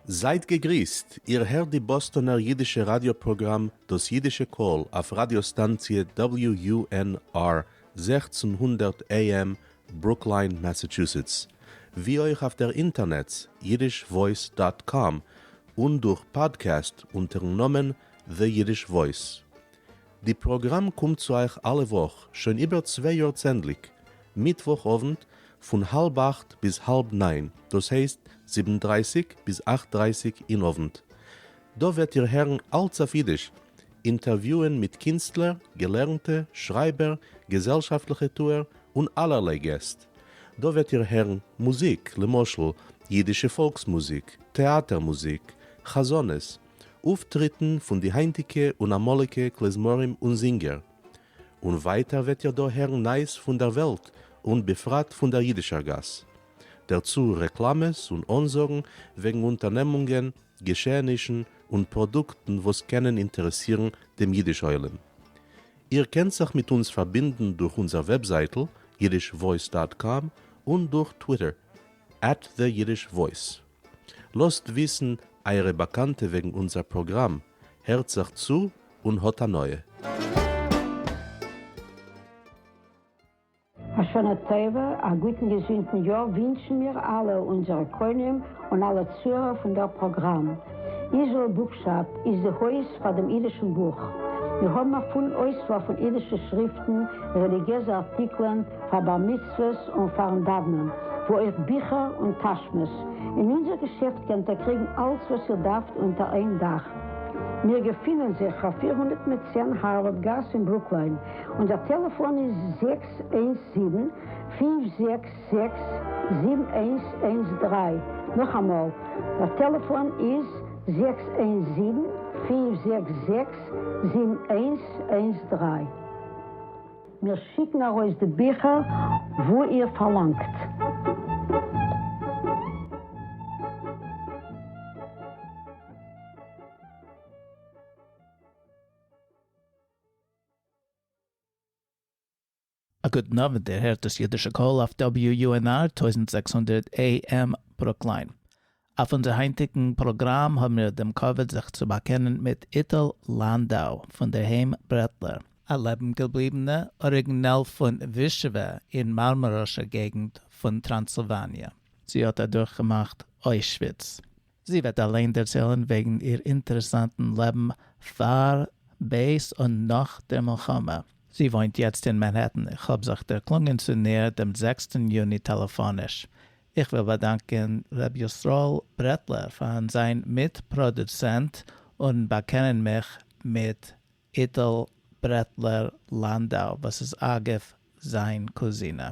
זייט געגריסט, איר הערט די באסטאנער אידישע ראדיא פראגראם דאס אידישע קול אויף ראדיא סטאנציע WUNR 1600 AM ברוקליין מאסאטשוסעטס, ווי אויך אויף דער אינטערנעץ yiddishvoice dot com און דורך פאדקעסט אונטערן נאמען The Yiddish Voice. די פראגראם קומט צו אייך אלע וואך, שוין איבער צוויי יאר צענדליג, מיטוואך אוונט פון האלב אכט ביז האלב ניין, דאס הייסט זיבן דרייסיג ביז אכט דרייסיג אין אוונט. דא וועט איר הערן אלץ אויף אידיש, אינטערוויוען מיט קינסטלער, געלערנטע, שרייבער, געזעלשאפטליכע טוער, און אלערליי געסט. דא וועט איר הערן מוזיק, למשל, אידישע פאלקס מוזיק, טעאטער מוזיק, חזנות, אויפטריטן פון די היינטיגע און אמאליגע כלי-זמרים און זינגער. און ווייטער וועט איר דא הערן נייעס פון דער וועלט און בפרט פון דער אידישער גאס. דערצו רעקלאמעס און אנזאגן וועגן אונטערנעמונגען, געשעענישן און פראדוקטן וואס קענען אינטערעסירן דעם אידיש עולם. איר קענט זיך מיט אונז פארבינדן דורך אונזער וועבזייטל yiddishvoice dot com און דורך טוויטער at the Yiddish Voice. לאזט וויסן אייערע באקאנטע וועגן אונזער פראגראם, הערט זיך צו און האט הנאה. א שנה טובה, א גוטן געזונטן יאר ווינטשן מיר אלע אונזערע קונים און אלע צוהערער פון דער פראגראם. Israel Bookshop איז די הויז פאר דעם אידישן בוך. מיר האבן א פולן אויסוואל פון אידישע שריפטן, רעליגיעזע ארטיקלען, פאר בר מצוות און פארן דאוונען, וואו אויך ביכער און טאשמעס. אין אונזער געשעפט קענט איר קריגן אלץ וואס איר דארפט אונטער איין דאך. מיר געפינען זיך אויף 410 הארווארד גאס אין ברוקליין. אונזער טעלעפאן איז 617 566 7113. נאכאמאל, דער טעלעפאן איז 617 566 7113. מיר שיקן ארויס די ביכער וואו איר פארלאנגט. א גוטן אוונט, איר הערט דאס אידישע קול אויף WUNR 1600 AM ברוקליין. אויף אונזער היינטיגן פראגראם האבן מיר דעם כבוד זיך צו באקענען מיט איטל לאנדאו פון דער היים ברעטלער, א לעבן געבליבענע אריגינעל פון ווישעווע אין מארמאראשער געגנט פון טראנסילוואניע. זי האט אדורכגעמאכט אוישוויץ. זי וועט אליין דערציילן וועגן איר אינטערעסאנטן לעבן פאר, בעת און נאך דער מלחמה. זי וואוינט יעצט אין מאנהעטן. איך האב זיך דערקלונגען צו איר דעם זעקסטן יוני טעלעפאניש. איך וויל באדאנקען ר' ישראל ברעטלער פארן זיין מיט-פראדוצענט און באקענען מיך מיט איטל ברעטלער לאנדאו וואס איז אגב זיין קוזינע.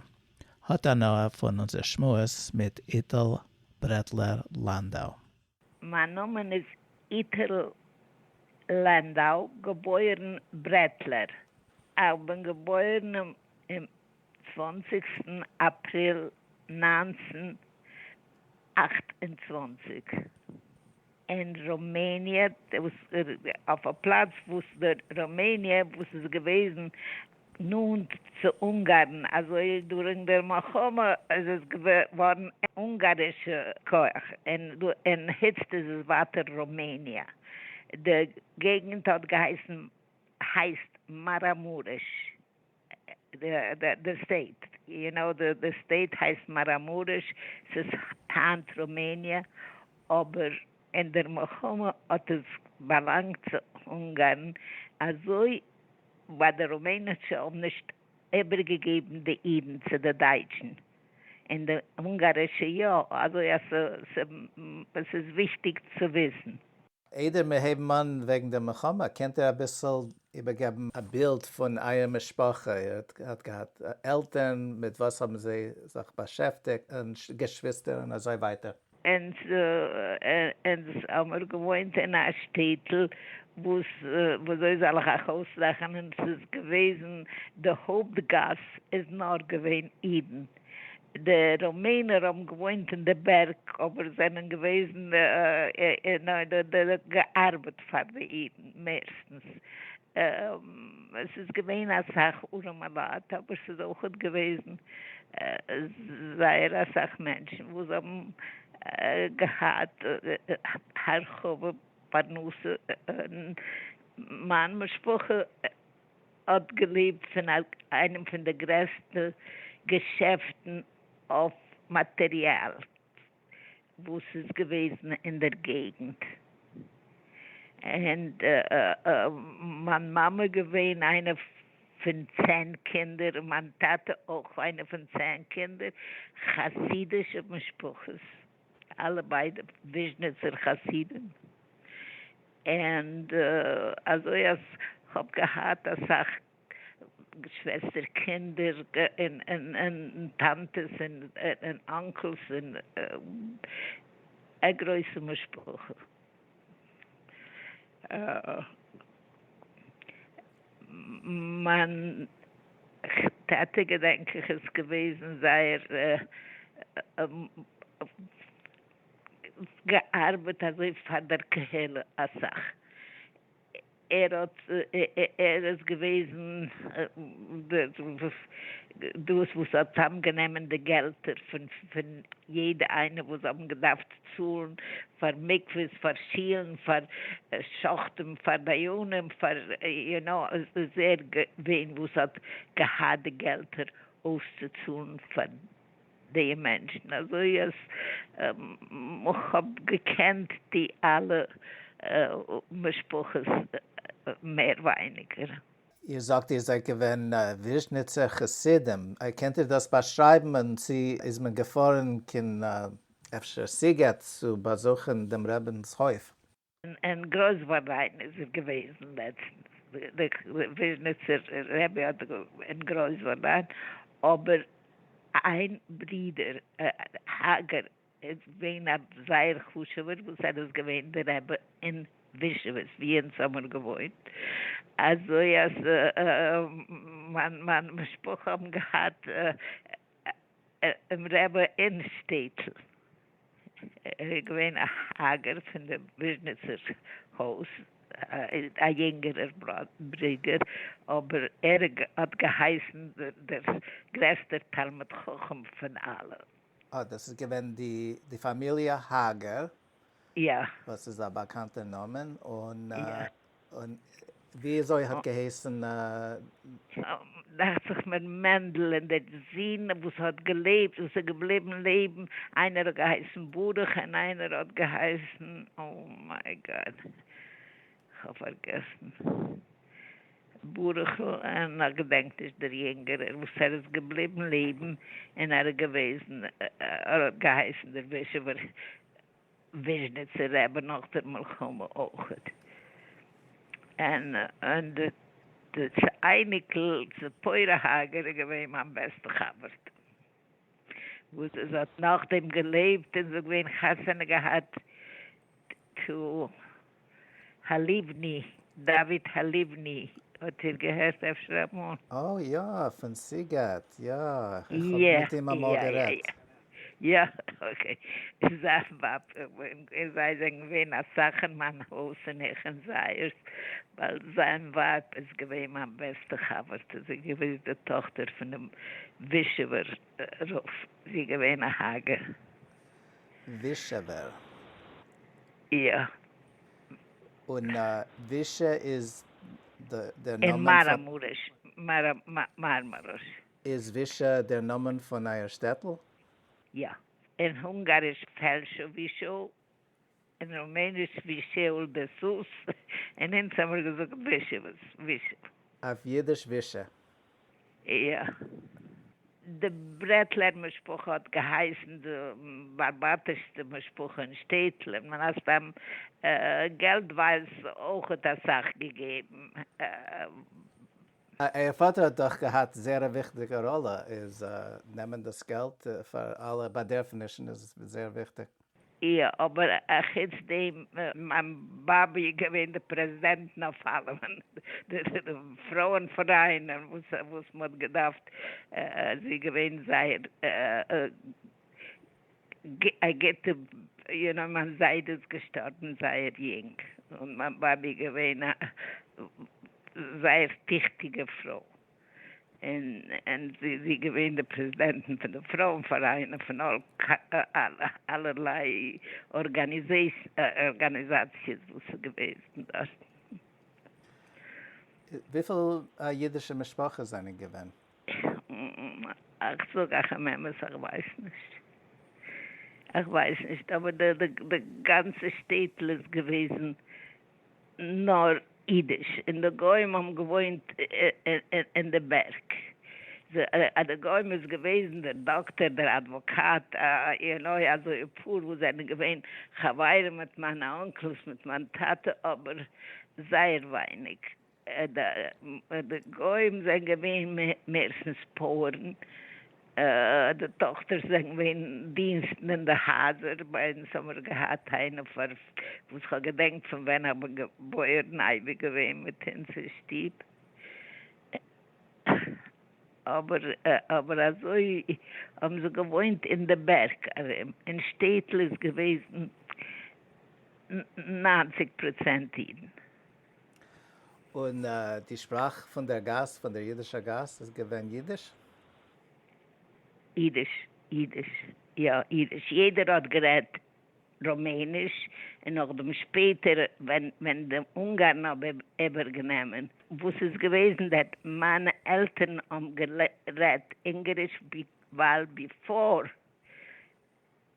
האט הנאה פון אונזער שמועס מיט איטל ברעטלער לאנדאו. מיין נאמען איז איטל לענדאו, געבוירן ברעטלער. איך בין געבוירן אום צוואנציגסטן אפריל 1928 אין רומעניע, אויף א פלאץ וואס די רומעניע וואס איז געוועזן נאנט צו אונגארן, אזוי during דער מלחמה איז עס געווארן אונגארישע כח, און היצט איז עס ווייטער רומעניע. די געגנט האט געהייסן הייסט מאראמורעש, די state, you know, די state הייסט מאראמורעש, ס'איז היינט רומעניע, אבער אין דער מלחמה האט עס באלאנגט צו אונגארן, אזוי ווייל די רומענישע האבן נישט איבערגעגעבן די אידן צו די דייטשן, און די אונגארישע יא, אזוי אז ס'איז וויכטיג צו וויסן. איידער מיר הייבן אן וועגן דער מלחמה, קענט איר אביסל איבערגעבן א בילד פון אייער משפחה? איר האט געהאט עלטערן, מיט וואס האבן זיי זיך באשעפטיגט, און געשוויסטער און אזוי ווייטער? אונז האמיר געוואוינט אין א שטעטל וואס, וואזוי זאל איך אייך אויסרעכענען, ס'איז געוועזן די הויפט גאס איז נאר געווען אידן, די רומענער האבן געוואוינט אין די בערג אבער זענען געוועזן געארבעט פאר די אידן מערסטנס, עס איז געווען אסאך ארעמע לייט אבער ס'איז אויכעט געוועזן זייער אסאך מענטשן וואס האבן. געהאט הרחבה פרנסה, מיין משפחה האט געלעבט פון איינעם פון די גרעסטע געשעפטן אויף מאטעריאל וואס איז געוועזן אין דער געגנט, און מיין מאמע געווען איינע פון 10 קינדער און מיין טאטע אויך איינע פון 10 קינדער, חסידישע משפחות, אלע ביידע וויזשניצער חסידים, און אזוי אז כ'האב געהאט אסאך שוועסטער קינדער און טאנטעס און uncles און א גרויסע משפחה. מיין טאטע געדענק איך איז געוועזן זייער געארבעט אזוי פאר דער קהילה אסאך. ער האט ער איז געוועזן דאס וואס האט צאמגענומען די געלטער פון פון יעדע איינע וואס האבן געדארפט צאלן פאר מקוואות, פאר שילן, פאר שוחטים, פאר דיינים, פאר you know, איז ער געווען וואס האט געהאט די געלטער אויסצוצאלן פאר די מענטשן, אזוי אז כ'האב געקענט די אלע משפחות מער ווייניגער. איר זאגט איר זייט געווען וויזשניצער חסידים, קענט איר דאס באשרייבן און צו איז מען געפארן קיין אפשר סיגעט צו באזוכן דעם רבינ'ס הויף? אין גרויסווארדיין איז ער געוועזן לעצטנס, דער וויזשניצער רבי האט אין גרויסווארדיין, אבער איין ברודער האגער איז געווען א זייער חשובער וואס ער איז געווען די רבי אין ווישעוועס ווי אונז האמיר געוואוינט, אזוי אז מיין משפחה האבן געהאט דעם רבי אין שטעטל. ער איז געווען א האגער פון די וויזשניצער הויז, א יונגערער ברודער, אבער ער האט געהייסן דער גרעסטער תלמיד חכם פון אלע. אה, דאס איז געווען די פאמיליע האגער. יא. וואס איז א באקאנטער נאמען, און ווי אזוי האט געהייסן? דאכט זיך מיר מענדל, און דער זון וואס האט געלעבט, וואס איז געבליבן לעבן, איינער האט געהייסן ברוך און איינער האט געהייסן, oh my God, כ'האב פארגעסן, ברוך, און איך געדענק נישט דער יונגערער וואס ער איז געבליבן לעבן, און ער איז געוועזן, ער האט געהייסן דער ווישעווער וויזשניצער רבי נאך דער מלחמה אויכעט, און און די אייניקל ציפורה האגער איז געווען מיין בעסטע חבר'טע, וואס זי האט נאכדעם געלעבט און זי האט געווען חתונה געהאט צו הליבני, דוד הליבני, האט איר געהערט אפשר אמאל? אה יא, פון סיגעט, יא, איך האב מיט אים אמאל גערעדט. יא, okay. זיין ווייב און זיי זענען געווען אסאך אין מיין הויז און איך אין זייערס, ווייל זיין ווייב איז געווען מיין בעסטע חבר'טע, זי איז געווען די טאכטער פונעם ווישעווער רב, זי איז געווען א האגער. ווישעווער. יא. און ווישע איז דער נאמען פון. אין מאראמורעש, מארמאראש. איז ווישע דער נאמען פון אייער שטעטל? יא. אין הונגאריש פעלשא ווישאו, אין רומעניש ווישעול דע סוס, און אונז האמיר געזאגט ווישעוועס, ווישע. אויף אידיש ווישע. יא. די ברעטלער משפחה האט געהייסן די בארבאטישסטע משפחה אין שטעטל, און מן הסתם געלטווייז אויכעט אסאך געגעבן. אייער פאטער האט דאך געהאט זייער א וויכטיגע ראלע, איז נעמען דאס געלט פאר אלע באדערפענישן איז זייער וויכטיג. יא, אבער אחוץ דעם, מיין באבע איז געווען די פרעזידענטין אויף אלעמען, די פרויען פאראיין און וואס מען האט געדארפט, זי איז געווען זייער א גוטע, you know, מיין זיידע איז געשטארבן זייער יונג, און מיין באבע איז געווען א זייער טיכטיגע פרוי. און און זי איז געווען די פרעזידענטין פון די פרויען פאראיין און פון אלערליי ארגאניזאציעס וואס איז געוועזן דארט. וויפיל אידישע משפחות זענען געווען? איך זאג אייך אן אמת, איך ווייס נישט. איך ווייס נישט, אבער די גאנצע שטעטל איז געוועזן נאר אידיש, און די גוים האבן געוואוינט אין די בערג. די גוים איז געוועזן דער דאקטער, דער אדוואקאט, you know, אזוי אפאר וואס זענען געווען חברים מיט מיינע uncles, מיט מיין טאטע, אבער זייער ווייניג. די גוים זענען געווען מערסטנס פויערן, די טאכטער זענען געווען דינסטן אין די הייזער, ביי אונז האבן מיר געהאט איינע פאר וואס כ'האב געדענקט פון ווען איך בין געבוירן אייביג געווען מיט אונז אין שטוב, אבער אבער אזוי האבן זיי געוואוינט אין די בערג ארום, אין שטעטל איז געוועזן 90% אידן. און די שפראך פון דער גאס, פון דער אידישער גאס, איז געווען אידיש? אידיש, אידיש, יא אידיש, יעדער האט גערעדט רומעניש, און נאכדעם שפעטער ווען ווען די אונגארן האבן איבערגענומען, וואס איז געוועזן that מיינע עלטערן האבן גערעדט אונגאריש ווייל before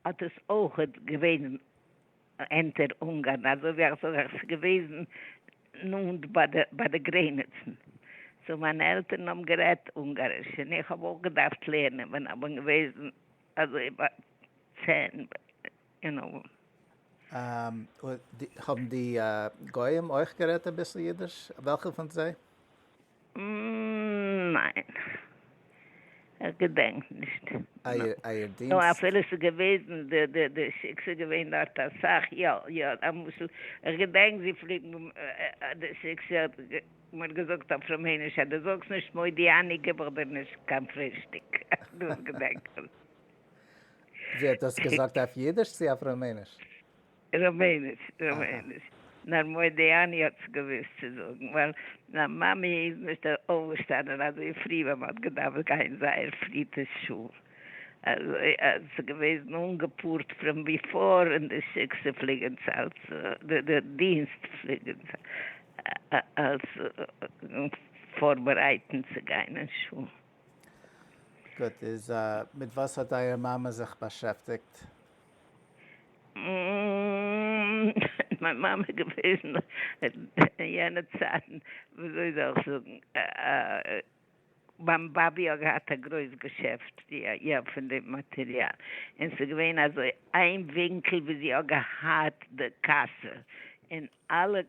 האט עס אויכעט געוועזן אונטער אונגארן, אזוי ווי איך זאג אייך ס'איז געוועזן נאנט ביי די גרעניצן, so מיינע עלטערן האבן גערעדט אונגאריש און איך האב אויך געדארפט לערנען ווען איך בין געוועזן אזוי ביי 10, you know. האבן די גוים אויך גערעדט אביסל אידיש? וועלכע פון זיי? ניין. איך געדענק נישט. אייער דינסט? נו אפילו ס'איז געוועזן די די די שיקסע איז געווען דארט אסאך, יא יא למשל איך געדענק זי פלעגט די שיקסע האט מיר געזאגט אויף רומעניש אז דו זאגסט נישט מודה אני גיב איך דיר נישט קיין פרישטיג, דאס געדענק איך. זי האט דאס געזאגט אויף אידיש צו אויף רומעניש? רומעניש, רומעניש. נאר מודה אני האט זי געוואוסט צו זאגן, ווייל מיין מאמי איז נישט אויפגעשטאנען אזוי פרי ווען מ'האט געדארפט גיין זייער פרי צו שול. אזוי אז ס'איז געוועזן אנגעפארט from before און די שיקסע פלעגן צו אלס די דינסט פלעגן אלס פארבערייטן צו גיין אין שול. גוט, איז מיט וואס האט אייער מאמע זיך באשעפטיגט? מיין מאמע איז געוועזן אין יענע צייטן, וויאזוי זאל איך זאגן, מיין באבי האט געהאט א גרויס געשעפט יא פון די מאטעריאל, און ס'איז געווען אזוי איין ווינקל ווי זי האט געהאט די קאסע, און אלע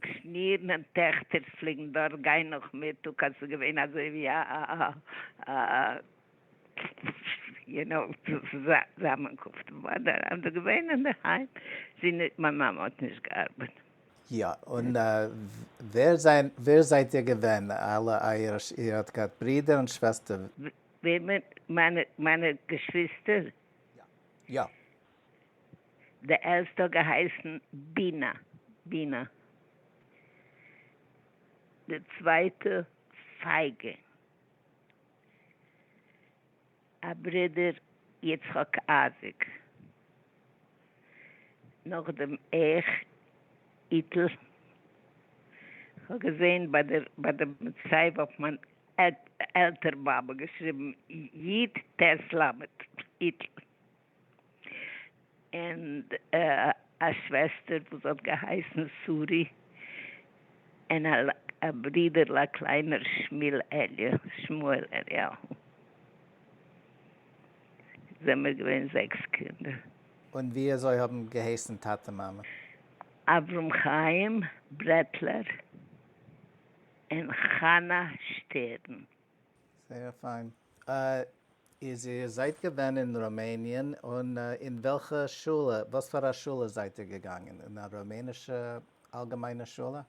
שנירן און טעכטער פלעגן דארט גיין נאכמיטאג אז ס'איז געווען אזוי ווי א you know צוזאמענקונפט אבער געווען אינדערהיים זי נישט מיין מאמע האט נישט געארבעט. יא, און ווער זיין ווער זייט איר געווען אלע אייער איר האט געהאט ברידער און שוועסטער? וועמען מיינע מיינע געשוויסטער? יא. די עלטסטע האט געהייסן בינה, בינה. די צווייטע פייגע. א ברודער יצחק אייזיק. נאכדעם איך, איטל. כ'האב געזען ביי דער ביי די מצבה אויף מיין עלטער באבע געשריבן י ט ל, איטל. און א שוועסטער וואס האט געהייסן שרי, און א ברודערל א קליינער שמואל אלי', שמואל אליהו. זעמיר געווען זעקס קינדער. און ווי אזוי האבן געהייסן טאטע מאמע? אברהם חיים ברעטלער און חנה שטערן. זייער פיין. איז איר זייט געווען אין רומעניען און אין וועלכע שולע, וואס פאר א שולע זייט איר געגאנגען? אין א רומענישע אלגעמיינע שולע?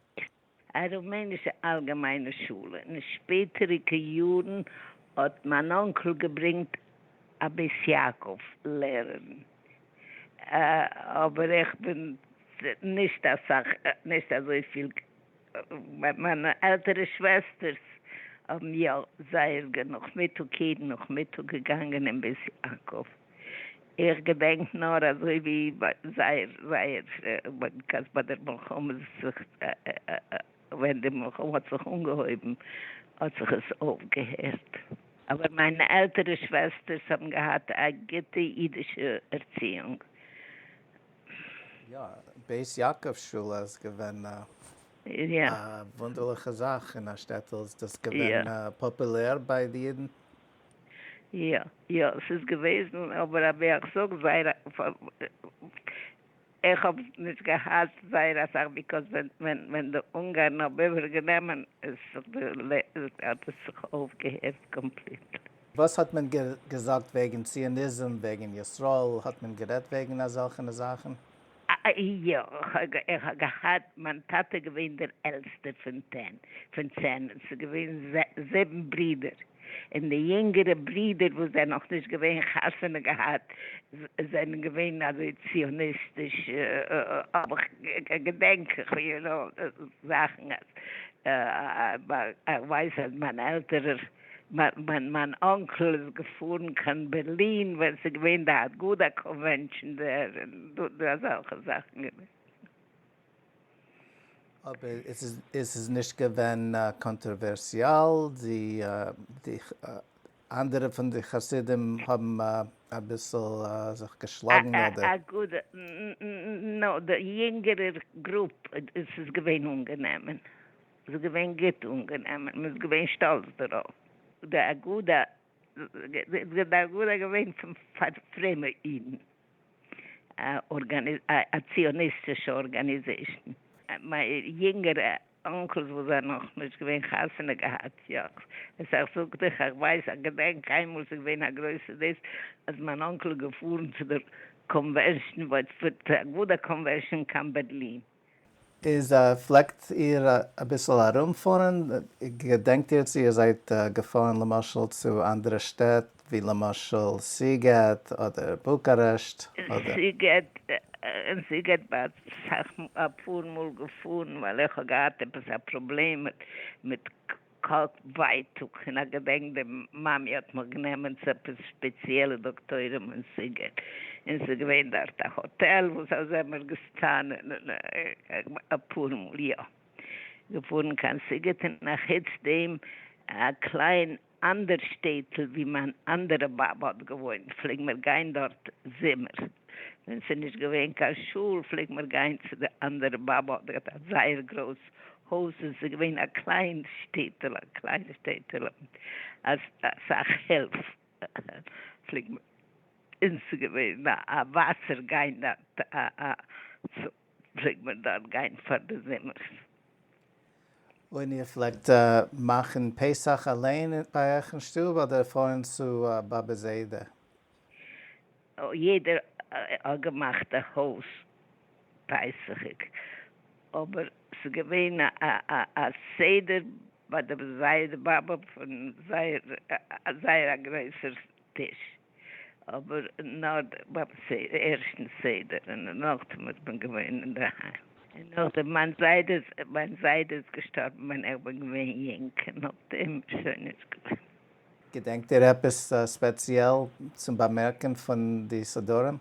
א רומענישע אלגעמיינע שולע. אין שפעטעריגע יארן האט מיין uncle געברענגט א בית יעקב לערערין, אבער איך בין נישט אסאך, נישט אזויפיל מיינע עלטערע שוועסטערס האבן יא זייער נאכמיטאג, יעדן נאכמיטאג געגאנגען אין בית יעקב. איך געדענק נאר אזוי ווי זייער זייער because ביי דער מלחמה איז זיך, ווען די מלחמה האט זיך אנגעהויבן האט זיך עס אויפגעהערט. אבער מיינע עלטערע שוועסטערס האבן געהאט א גוטע אידישע ערציאונג. יא, בית יעקב שולע איז געווען א וואונדערליכע זאך אין א שטעטל, איז דאס געווען פאפולער ביי די אידן? יא, יא, ס'איז געוועזן, אבער ווי איך זאג זייער, איך האב נישט געהאט זייער אסאך because ווען ווען די אונגארן האבן איבערגענומען איז זיך די האט עס זיך אויפגעהערט completely. וואס האט מען געזאגט וועגן ציוניזם, וועגן ישראל, האט מען גערעדט וועגן אזעלכענע זאכן? יא, איך האב געהאט, מיין טאטע איז געווען דער עלטסטער פון ten, פון 10, עס איז געווען זיבן ברידער, און די יונגערע ברידער וואס זענען נאך נישט געווען חתונה געהאט זענען געווען אזוי ציוניסטיש, האב איך געדענק איך you know זאכן אז איך ווייס אז מיין עלטערער מיין uncle איז געפארן קיין בערלין ווען ס'איז געווען די אגודה convention דער און אזעלכע זאכן געווען. אבער עס איז נישט געווען קאנטראווערסיאל, די אנדערע פון די חסידים האבן אביסל זיך געשלאגן אדער? אגודה, no, די יונגערער group עס איז געווען אנגענומען, עס איז געווען גוט אנגענומען, מען איז געווען שטאלץ דערויף. די אגודה, די אגודה איז געווען פון פרומע אידן. א ציוניסטישע organization. מיין יונגערע uncles וואס זענען נאך נישט געווען חתונה געהאט, יא, עס איך זאג דיך, איך ווייס, איך געדענק איינמאל ס'איז געווען א גרויסע דאס, אז מיין uncle איז געפארן צו דער convention, אגודה convention קיין בערלין. איז פלעגט איר אביסל ארומפארן? געדענקט איר צו איר זייט געפארן למשל צו אנדערע שטעט ווי למשל סיגעט אדער בוקארעשט אדער? סיגעט, אין סיגעט בין איך אפאר מאל געפארן ווייל איך האב געהאט עפעס א פראבלעם מיט קאפ ווייטאג און איך געדענק די מאמי האט מיך גענומען צו עפעס ספעציעלע דאקטוירים אין סיגעט און ס'איז געווען דארט א האטעל וואס אזוי זעמיר געשטאנען אפאר מאל יא געפארן קיין סיגעט און אחוץ דעם א קליין אנדער שטעטל ווי מיין אנדערע באבע האט געוואוינט פלעג מיר גיין דארט זומער ווען ס'איז נישט געווען קיין שול פלעג מיר גיין צו די אנדערע באבע האט געהאט א זייער גרויס הויז און ס'איז געווען א קליין שטעטעלע א קליין שטעטעלע מיט אסאך העלף פלעג מען און ס'איז געווען א וואסער גיין דארט א פלעג מען דארט גיין פאר די זומערס. און איר פלעגט מאכן פסח אליין ביי אייך אין שטוב אדער פארן צו באבע זיידע? יעדער האט געמאכט א הויז פסח'יג, אבער ס'איז געווען א סדר ביי די זיידע באבע פון זייער זייער א גרויסער טיש, אבער נאר ביים ערשטן סדר און נאכדעם איז מען געווען אינדערהיים. און נאכדעם מיין זיידע מיין זיידע איז געשטארבן ווען איך בין געווען יונג און נאכדעם איז שוין נישט געווען. געדענקט איר עפעס ספעציעל צום באמערקן פון די סדרים?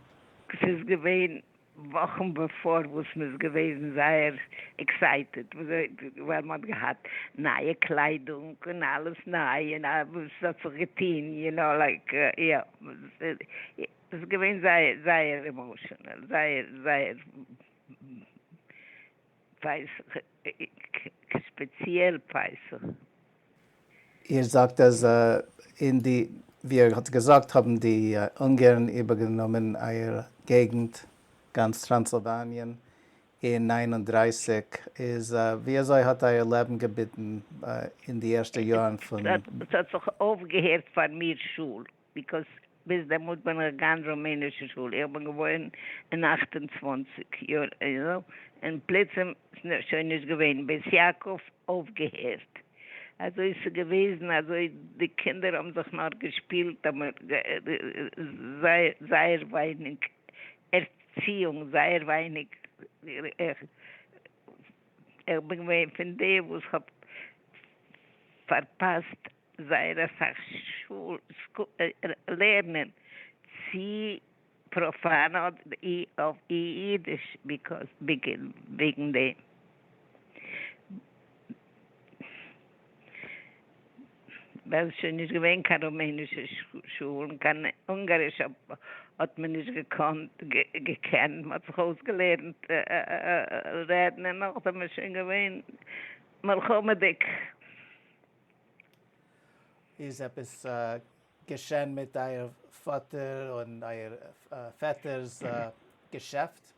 ס'איז געווען וואכן בעפאר וואס מ'איז געוועזן זייער excited ווייל מ'האט געהאט נייע קליידונג און אלעס ניי און וואס האט זיך געטוהן you know like יא ס'איז געווען זייער זייער emotional זייער זייער פסח ספעציעל פסח. איר זאגט אז אין די, ווי איר האט געזאגט האבן די אונגערן איבערגענומען אייער געגנט, גאנץ טראנסילוואניען, אין 39, איז ווי אזוי האט אייער לעבן געביטן אין די ערשטע יארן פון. ס'האט זיך אויפגעהערט פאר מיר שול, because ביז דעמאלט בין איך געגאנגען רומענישע שול, איך בין געווארן אין 28 יאר און פלוצים איז שוין נישט געווען בית יעקב אויפגעהערט, אזוי איז געוועזן, אזוי די קינדער האבן זיך נאר געשפילט אבער זייער זייער ווייניג ערציאונג, זייער ווייניג, איך בין געווען פון די וואס האב. פארפאסט זייער אסאך שול לערנען צי פראפאן אדער אידיש because וועגן דעם. ווייל ס'איז שוין נישט געווען קיין רומענישע שולן, קיין אונגאריש האט מען נישט געקאנט, געקענט, מ'האט זיך אויסגעלערנט רעדן און נאכדעם איז שוין געווען מלחמה'דיג. איז עפעס געשען מיט אייער פאטער און אייער פעטער'ס געשעפט?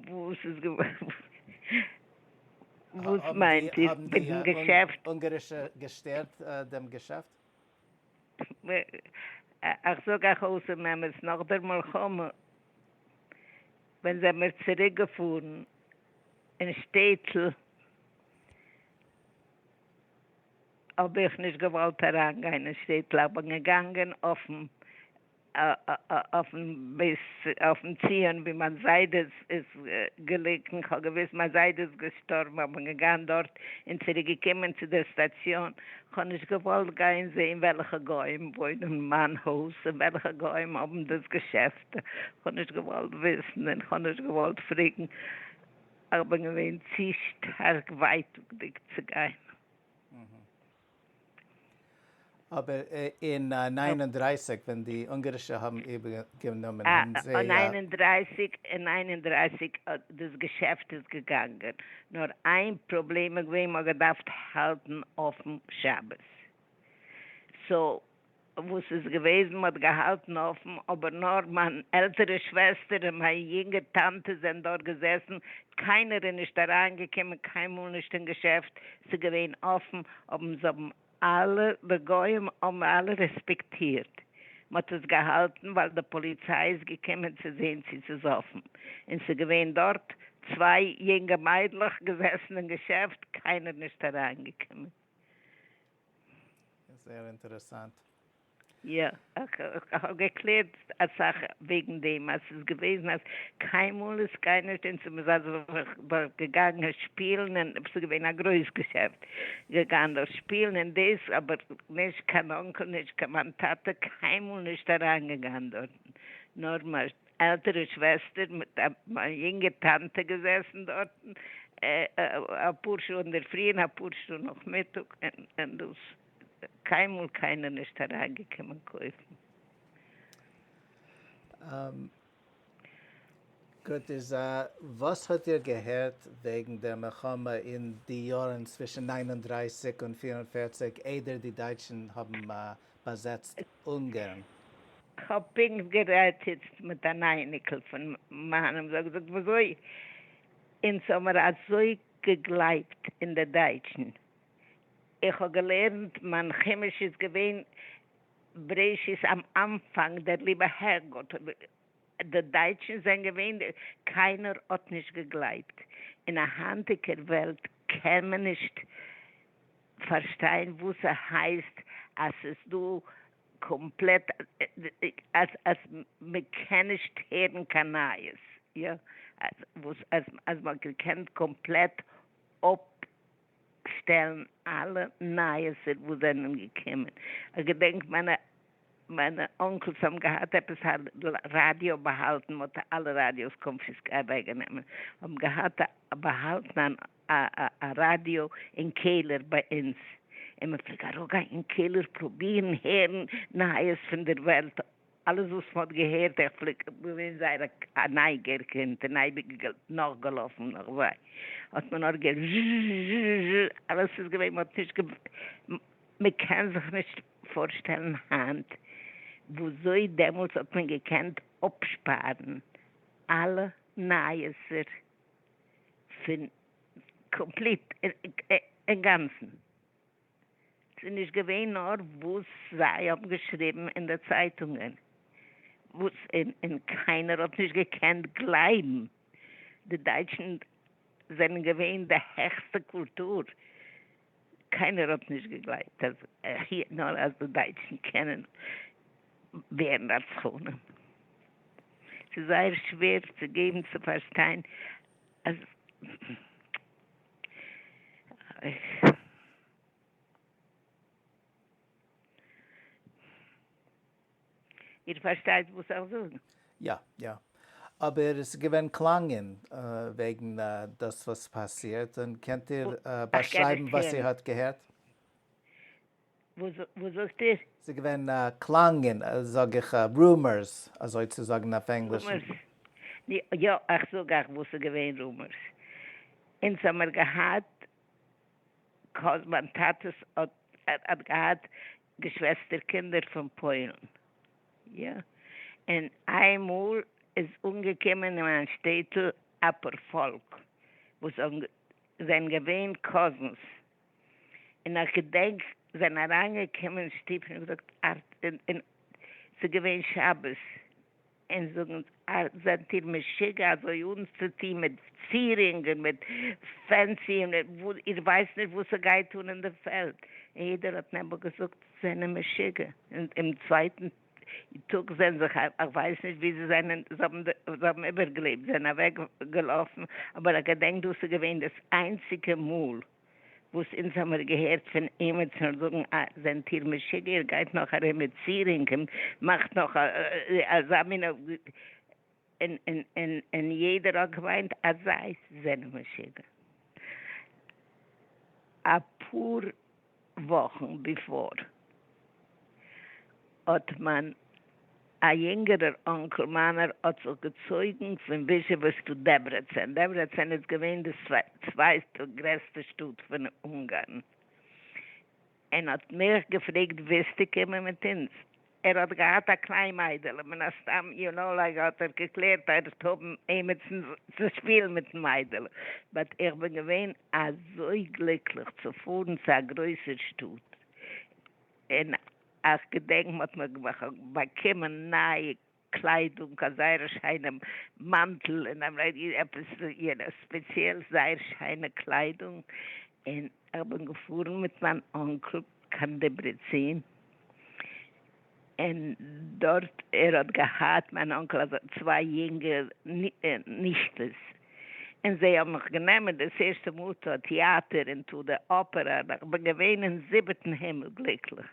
וואס איז וואס מיינט איר מיטן געשעפט? אונגארישע געשטערט דעם געשעפט? איך זאג אייך אויס דעם אמת, נאך דער מלחמה ווען זעמיר צוריק געפארן אין שטעטל האב איך נישט געוואלט אריינגיין אין שטעטל, איך בין געגאנגען אויפן אויפן בית אויפן ציון ווי מיין זיידע איז געליגן, כ'האב געוויסט מיין זיידע איז געשטארבן, איך בין געגאנגען דארט און צוריק געקומען צו דער סטאציאן, כ'האב נישט געוואלט גיין זעהן וועלכע גוים וואוינען אין מיין הויז און וועלכע גוים האבן דאס געשעפט, כ'האב נישט געוואלט וויסן און כ'האב נישט געוואלט פרעגן, איך בין געווען צו שטארק ווייטאגדיג צו גיין. אבער אין 39 ווען די אונגארישע האבן איבערגענומען האבן זיי. אין 39, אין 39 דאס געשעפט איז געגאנגען, נאר איין פראבלעם איז געווען מ'האט געדארפט האלטן אפן שבת, so וואס איז געוועזן מ'האט געהאלטן אפן אבער נאר מיין עלטערע שוועסטער און מיין יונגע טאנטע זענען דארט געזעסן, קיינער איז נישט אריינגעקומען קיינמאל נישט אין געשעפט, ס'איז געווען אפן, האבן זיי האבן אלע די גוים האבן אלע רעספעקטירט, מ'האט עס געהאלטן ווייל די פאליציי איז געקומען צו זען צו ס'איז אפן, און ס'איז געווען דארט צוויי יונגע מיידלעך געזעסן אין געשעפט, קיינער נישט אריינגעקומען. זייער אינטערעסאנט. יא, איך האב געקלערט אסאך וועגן דעם, אז ס'איז געוועזן אז קיינמאל איז קיינער נישט און ס'איז אזוי געגאנגען שפילן און ס'איז געווען א גרויס געשעפט, געגאנגען דארט שפילן און דאס, אבער נישט קיין uncle נישט קיין מיין טאטע קיינמאל נישט אריינגעגאנגען דארטן, נאר מיין עלטערע שוועסטער מיט מיין יונגע טאנטע געזעסן דארטן אפאר שעה אינדערפרי און אפאר שעה נאכמיטאג און דאס קיינמאל קיינער נישט אריינגעקומען קויפן. גוט איז וואס האט איר געהערט וועגן דער מלחמה אין די יארן צווישן 39 און 44 איידער די דייטשן האבן באזעצט אונגערן? כ'האב פונקט גערעדט איצט מיט אן אייניקל פון מיינעם, זי האט געזאגט וויאזוי אונז האמער אזוי געגלייבט אין די דייטשן, איך האב געלערנט מיין חומש איז געווען בראשית אם אנפאנג דער ליבער הערגאט, די דייטשן זענען געווען די, קיינער האט נישט געגלייבט, אין א היינטיגער וועלט קען מען נישט פארשטיין וואס ס'הייסט אז ס'איז דא קאמפלעט אז אז מען קען נישט הערן קיין נייעס, יא, וואס אז אז מען האט געקענט קאמפלעט אפשטעלן אלע נייעסער וואס זענען געקומען, איך געדענק מיינע מיינע uncles האבן געהאט עפעס א ראדיא באהאלטן, מען האט אלע ראדיאס קאנפיסקירט אוועקגענומען, האבן געהאט באהאלטן א ראדיא אין קעלער ביי אונז, און מען פלעג אראפגיין אין קעלער פרובירן הערן נייעס פון דער וועלט, אלעס וואס מען האט געהערט, איך פלעג געווען זייער א נייגער קינד און אייביג נאכגעלאפן נאך זיי, האט מען נאר געהערט זשזשזשז, אלעס איז געווען, מען האט נישט מען קען זיך נישט פארשטעלן היינט וואזוי דעמאלטס האט מען געקענט אפשפארן אלע נייעסער פון complete אינגאנצן. ס'איז נישט געווען נאר וואס זיי האבן געשריבן אין די צייטונגען, וואס און קיינער האט נישט געקענט גלייבן. די דייטשן זענען געווען די העכסטע קולטור, קיינער האט נישט געגלייבט אז נאר אז די דייטשן קענען ווערן רצחנים. ס'איז זייער שווער צו געבן צו פארשטיין אז. אויך. איר פארשטייט וואס איך זאג? יא, יא. אבער עס איז געווען קלאנגען וועגן דאס וואס פאסירט, און קענט איר באשרייבן וואס איר האט געהערט? וואס זאגט איר? ס'איז געווען קלאנגען, זאג איך, rumors, אזוי צו זאגן אויף ענגליש. Rumors. יא, איך זאג אייך וואס איז געווען rumors. אונז האמיר געהאט, מיין טאטעס האט געהאט געשוועסטער קינדער פון פוילן, יא, און איינמאל איז אנגעקומען אין מיין שטעטל א פארפאלק וואס זענען געווען cousins, און איך געדענק זענען אריינגעקומען אין שטוב און געזאגט און ס'איז געווען שבת, און זאגן זענט איר משוגע אזוי אנצוטון מיט צירונג און מיט fancy און איר ווייסט נישט וואס ס'גייט אן אין די פעלד, און יעדער האט נעבעך געזאגט זענען משוגע, און אום צווייטן טאג זענען זיך איך ווייס נישט ווי זיי זענען זיי האבן זיי האבן איבערגעלעבט זענען אוועק געלאפן, אבער איך געדענק דאס איז געווען דאס איינציגע מאל וואס אונז האמיר געהערט פון עימיצן זאגן אה זענט איר משוגע איר גייט נאך ארום מיט צירונג און מאכט נאך אזא מין און יעדער האט געמיינט אז זיי זענען משוגע. אפאר וואכן before האט מיין א יונגערער uncle מיינער האט זיך געצויגן פון וויזשעווע צו דעברעצען, דעברעצען איז געווען די צווייטע גרעסטע שטאט פון אונגארן, און האט מיך געפרעגט ווילסטו קומען מיט אונז, ער האט געהאט א קליין מיידעלע, מן הסתם you know like האט ער געקלערט ער וועט האבן עימיצן צו שפילן מיטן מיידעלע, but איך בין געווען אזוי גליקליך צו פארן צו א גרויסער שטאט, און איך געדענק מ'האט מיר באקומען נייע קליידונג, א זייער שיינע מאנטל און עפעס ספעציעל זייער שיינע קליידונג, און איך בין געפארן מיט מיין uncle קיין דעברעצין, און דארט ער האט געהאט מיין uncle אזוי צוויי יונגע ניכטעס, און זיי האבן מיך גענומען דאס ערשטע מאל צו א טעאטער און צו די אפערע, און איך בין געווען אין זיבעטן הימל גליקליך.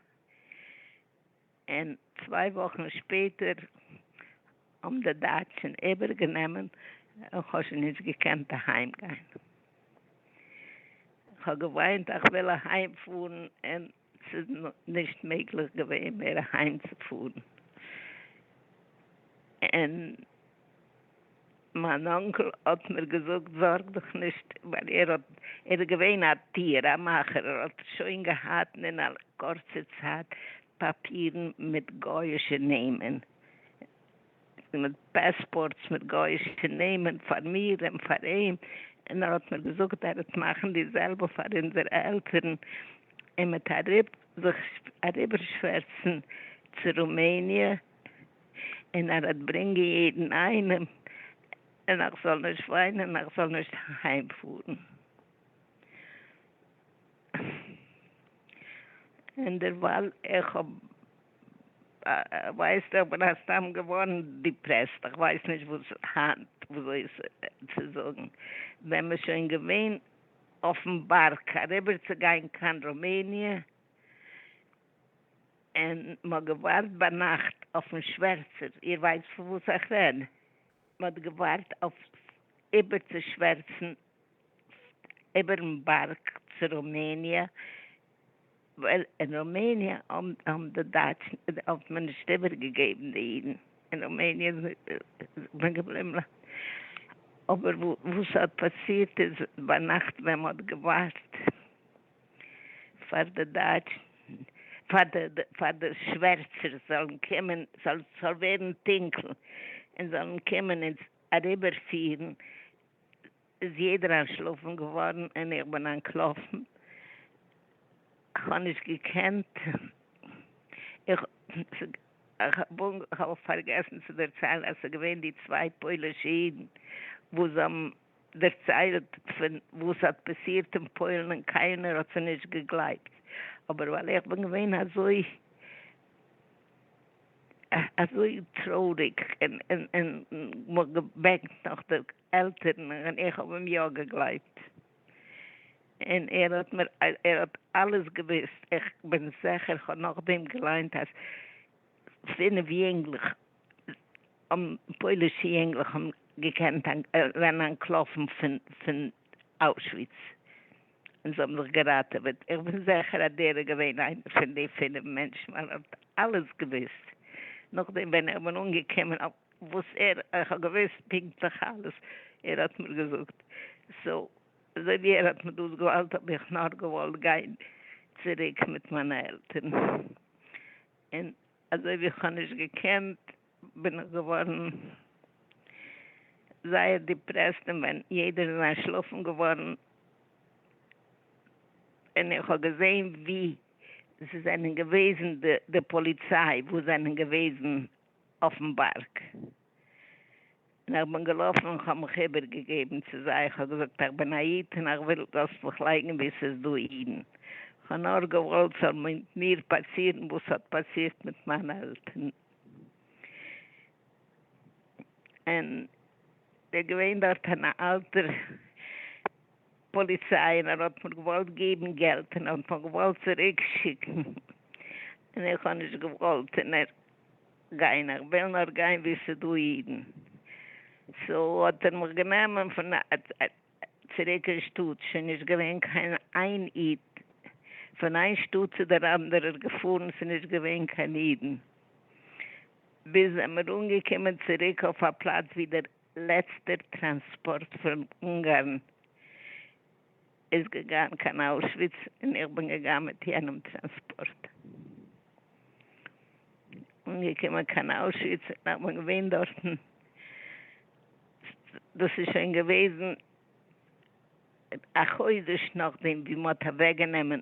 און צוויי וואכן שפעטער האבן די דייטשן איבערגענומען און כ'האב שוין נישט געקענט אהיים גיין. כ'האב געוויינט איך וויל אהיים פארן און ס'איז נישט מעגליך געווען מער אהיים צו פארן. און מיין uncle האט מיר געזאגט זארג דיך נישט ווייל ער האט ער איז געווען א טיר א מאכער ער האט שוין געהאט אין א קורצע צייט פאפירן מיט גויאישע נעמען מיט passports מיט גויאישע נעמען פאר מיר און פאר אים און ער האט מיר געזאגט ער וועט מאכן די זעלבע פאר אונזערע עלטערן און מיט אריב זיך אריבערשווערצן צו רומעניע און ער וועט ברענגען יעדן איינעם, און איך זאל נישט וויינען, איך זאל נישט אהיים פארן. און דערווייל איך האב, ווייסט, איך בין סתם געווארן depressed, איך ווייס נישט וואס היינט וויאזוי עס צו זאגן, ווען מ'איז שוין געווען אויפן בארג אריבערצוגיין קיין רומעניע, און מ'האט געווארט ביינאכט אויפן שווערצער, איר ווייסט פון וואס איך רעד? מ'האט געווארט אויף איבערצושווערצן איבערן בארג צו רומעניע, ווייל אין רומעניע האבן די דייטשן האט מען נישט איבערגעגעבן די אידן, אין רומעניע איז מען געבליבן, אבער וואס האט פאסירט איז ביינאכט ווען מ'האט געווארט פאר די דייטשן, פאר די פאר די שווערצער זאלן קומען, זאל ס'זאל ווערן טונקל און זאלן קומען אונז אריבערפירן, איז יעדער אנטשלאפן געווארן און איך בין אנטלאפן, כ'האב נישט געקענט, איך האב פארגעסן צו דערציילן אז ס'איז געווען די צוויי פוילישע אידן וואס האבן דערציילט פון וואס האט פאסירט אין פוילן און קיינער האט זיי נישט געגלייבט, אבער ווייל איך בין געווען אזוי אזוי טרויעריג און און מ'האט געבענקט נאך די עלטערן און איך האב אים יא געגלייבט. און ער האט מיר, ער האט אלעס געוואוסט, איך בין זיכער, איך האב נאכדעם געליינט אז פינף יונגלעך, פוילישע יונגלעך האבן געקענט זענען אנטלאפן פון אוישוויץ און זיי האבן זיך געראטעוועט, איך בין זיכער אז דער איז געווען איינער פון די פינף מענטשן ווייל ער האט אלעס געוואוסט, נאכדעם ווען איך בין אנגעקומען וואס ער, איך האב געוואוסט פונקטליך אלעס, ער האט מיר געזאגט, so אזוי ווי ער האט מיר דאס געוואלט האב איך נאר געוואלט גיין צוריק מיט מיינע עלטערן, און אזוי ווי איך האב נישט געקענט בין איך געווארן זייער depressed און ווען יעדער איז אנטשלאפן געווארן און איך האב געזען ווי ס'זענען געוועזן די פאליציי וואס זענען געוועזן אויפן בארג און איך בין געלאפן און כ'האב מיך איבערגעגעבן צו זיי, איך האב געזאגט איך בין א איד און איך וויל זאלסט מיך לייגן וואו ס'איז דא אידן, כ'האב נאר געוואלט ס'זאל מיט מיר פאסירן וואס האט פאסירט מיט מיינע עלטערן. און איז געווען דארט אן אלטער פאליציי און ער האט מיר געוואלט געבן געלט און ער האט מיך געוואלט צוריק שיקן און איך האב נישט געוואלט און ער גיין איך וויל נאר גיין ווי ס'איז דא אידן so האט ער מיך גענומען פון צוריק אין שטאט שוין נישט געווען קיין איין איד פון איין שטאט צו דער אנדערער געפארן ס'איז נישט געווען קיין אידן ביז זעמיר אנגעקומען צוריק אויף א פלאץ ווי דער לעצטער טראנספארט פון אונגארן איז געגאנגען קיין אוישוויץ און איך בין געגאנגען מיט יענעם טראנספארט. אנגעקומען קיין אוישוויץ און איך בין געווען דארטן, דאס איז שוין געוועזן א חודש נאכדעם ווי מען האט אוועקגענומען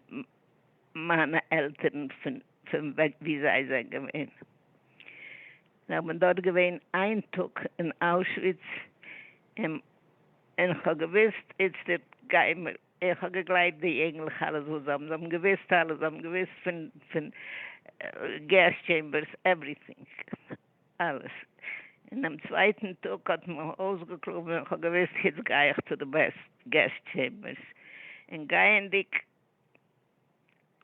מיינע עלטערן פון ווי זיי זענען געווען. איך בין דארט געווען איין טאג אין אוישוויץ און איך האב געוואוסט איצטערט גייען מיר, איך האב געגלייבט די יונגלעך אלעס וואס זיי האבן, זיי האבן געוואוסט אלעס, זיי האבן געוואוסט פון פון gas chambers everything אלעס, און דעם צווייטן טאג האט מען אויסגעקלאפט און איך האב געוואוסט איצט גיי איך צו די gas chambers, און גייענדיג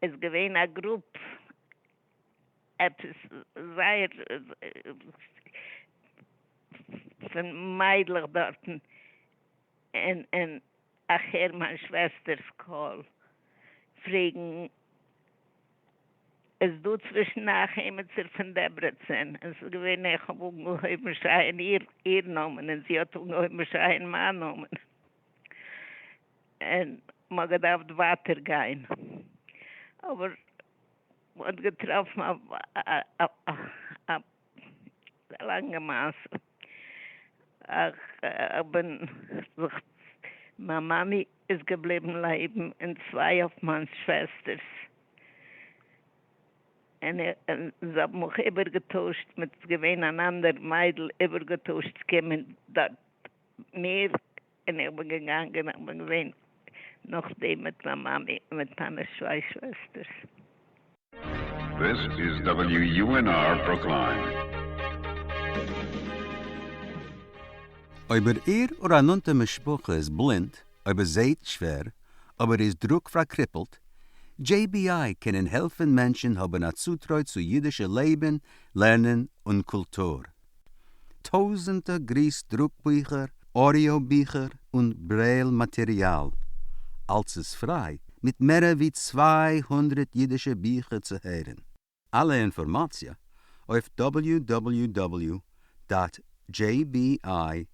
איז געווען א group עפעס זייער פון מיידלעך דארטן, און און איך הער מיין שוועסטער'ס קול פרעגן, איז דא צווישן אייך עימיצער פון דעברעצין? און ס'איז געווען איך האב אנגעהויבן שרייען איר איר נאמען און זי האט אנגעהויבן שרייען מיין נאמען, און מ'האט געדארפט ווייטער גיין, אבער מ'האט געטראפן א לאנגע מעשה. איך בין זיך, מיין מאמי איז געבליבן לעבן און צוויי אויף מיין שוועסטערס, און זיי האבן מיך איבערגעטוישט מיט געווען אן אנדער מיידל איבערגעטוישט צו קומען דארט מער און איך בין געגאנגען, איך בין געווען נאכדעם מיט מיין מאמי און מיט מיינע צוויי שוועסטערס. This is WUNR Brookline. אויב איר אדער א נאנטע משפחה איז בלינד, אויב ער זעהט שווער, אבער איז דרוק פארקריפלט, JBI קענען העלפן מענטשן האבן א צוטרוי צו אידישע לעבן, לערנען און קולטור. טויזענטער גריס דרוק ביכער, audio ביכער און Braille מאטעריאל. אלץ איז פריי, מיט מערער ווי 200 אידישע ביכער צו הערן. אלע אינפארמאציע אויף www dot jbilibrary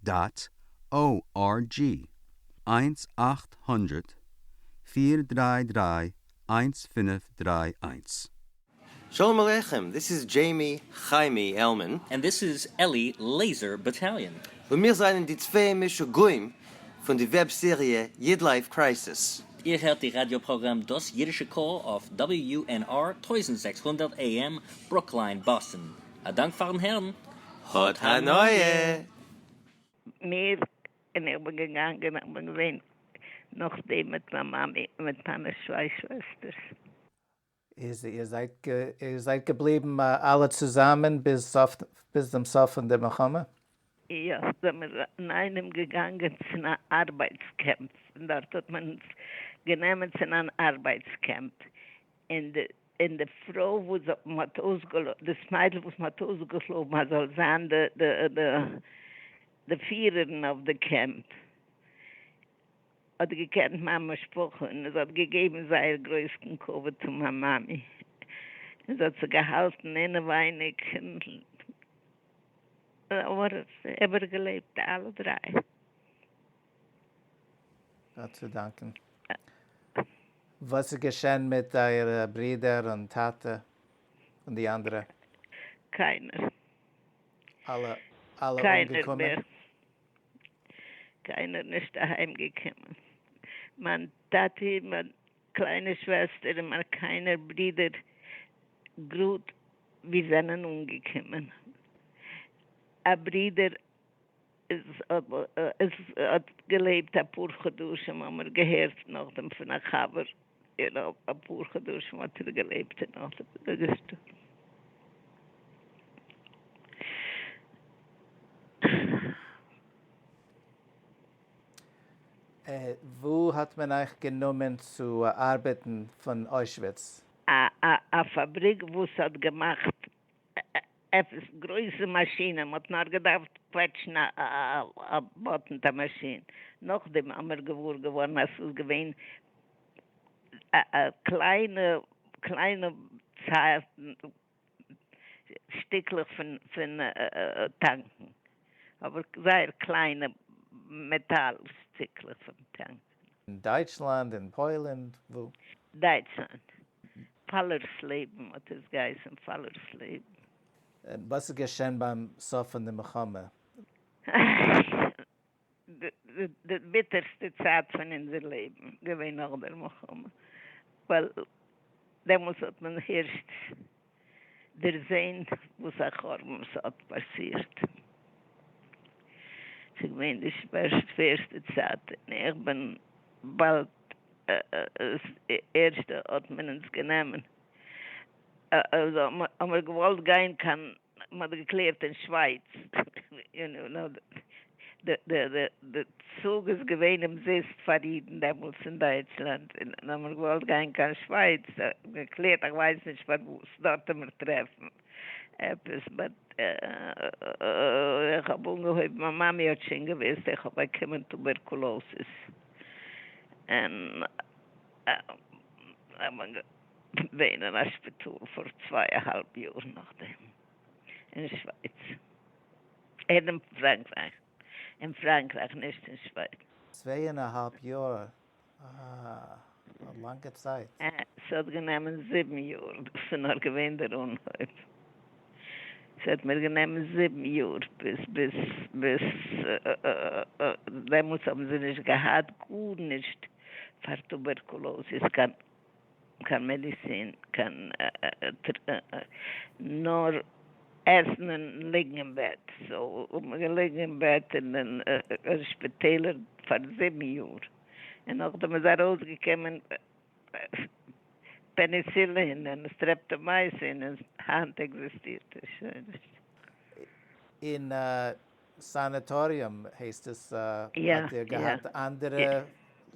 dot org, 1 800 433 1531. Shalom Aleichem, this is Jamie Chaimi Elman. And this is Eli Laser Battalion. און מיר זענען די צוויי משוגעים פון די web סעריע Yid Life Crisis. איר הערט די ראדיא-פראגראם דאס אידישע קול אויף WUNR 1600 AM, ברוקליין, באסטאן. א דאנק פארן הערן. האט הנאה! מיר און איך בין געגאנגען, איך בין געווען נאכדעם מיט מיין מאמי און מיט מיינע צוויי שוועסטערס. איז איר זייט איר זייט געבליבן אלע צוזאמען ביז סוף ביז דעם סוף פון דער מלחמה? יא, זעמיר אינאיינעם געגאנגען צו אן ארבייטס קעמפ, און דארט האט מען אונז גענומען צו אן ארבייטס קעמפ, און די און די פרוי וואס מען האט אויסגעלויבט, דאס מיידל וואס מען האט אויסגעקלויבן אז זאל זיין די די די די פירערין אויף די קעמפ, האט געקענט מיין משפחה און זי האט געגעבן זייער גרויסן כבוד צו מיין מאמי, און זי האט זי געהאלטן אינעווייניג און אבער איבערגעלעבט אלע דריי. גאט צו דאנקען. וואס איז געשען מיט אייערע ברידער און טאטע און די אנדערע? קיינער. אלע אלע אומגעקומען? קיינער נישט אהיים געקומען. מיין טאטי, מיין קליינע שוועסטער און מיין קיינער ברודער גראד ווי זענען אנגעקומען. א ברודער איז האט געלעבט אפאר חדשים האמיר געהערט נאכדעם פון א חבר you know אפאר חדשים האט ער געלעבט און נאכדעם איז ער געשטארבן. וואו האט מען אייך גענומען צו ארבעטן פון אוישוויץ? א פאבריק וואס האט געמאכט עפעס גרויסע מאשינען, מ'האט נאר געדארפט קוועטשן א button א מאשין, נאכדעם האמיר געוואר געווארן אז ס'איז געווען קליינע קליינע שטיקלעך פון טאנקן, אבער זייער קליינע מעטאל שטיקלעך פון טאנקן. אין דייטשלאנד, אין פוילן, וואו? דייטשלאנד. פאלערסלעבן האט עס געהייסן, פאלערסלעבן. וואס איז געשען ביים סוף פון די מלחמה? די ביטערסטע צייט פון אונזער לעבן געווען נאך דער מלחמה, ווייל דעמאלס האט מען הערשט דערזען וואס א חורבן ס'האט פאסירט. ס'איז געווען די שווערסטע צייט, און איך בין באלד ערשטע האט מען אונז גענומען, האמיר געוואלט גיין קיין, מען האט געקלערט אין שווייץ, די צוג איז געווען אומזיסט פאר אידן דעמאלטס אין דייטשלאנד, און האמיר געוואלט גיין קיין שווייץ, געקלערט איך ווייס נישט פארוואס, דארט וועמיר טרעפן עפעס, but איך האב אנגעהויבן, מיין מאמי האט שוין געוואוסט איך האב באקומען טובערקולאסיס, און איך בין געווען אין א שפיטאל פאר צוויי א האלב יאר נאכדעם אין שווייץ, אין פראנקרייך, אין פראנקרייך נישט אין שווייץ. צוויי און א האלב יאר, אה, א לאנגע צייט. ס'האט גענומען זיבן יאר, דאס איז נאר געווען דער אנהויב. ס'האט מיר גענומען זיבן יאר ביז ביז ביז דעמאלטס האבן זיי נישט געהאט גארנישט פאר טובערקולאזיס קיין קיין מעדיצין קיין נאר עסן און ליגן אין בעט, so האט מען געליגן אין בעט אין אין שפיטעלער פאר זיבן יאר און נאכדעם איז ארויסגעקומען פעניסילין און סטרעפטאמייסין און היינט עקזיסטירט עס שוין נישט. אין סאנאטאריום הייסט עס, האט איר געהאט אנדערע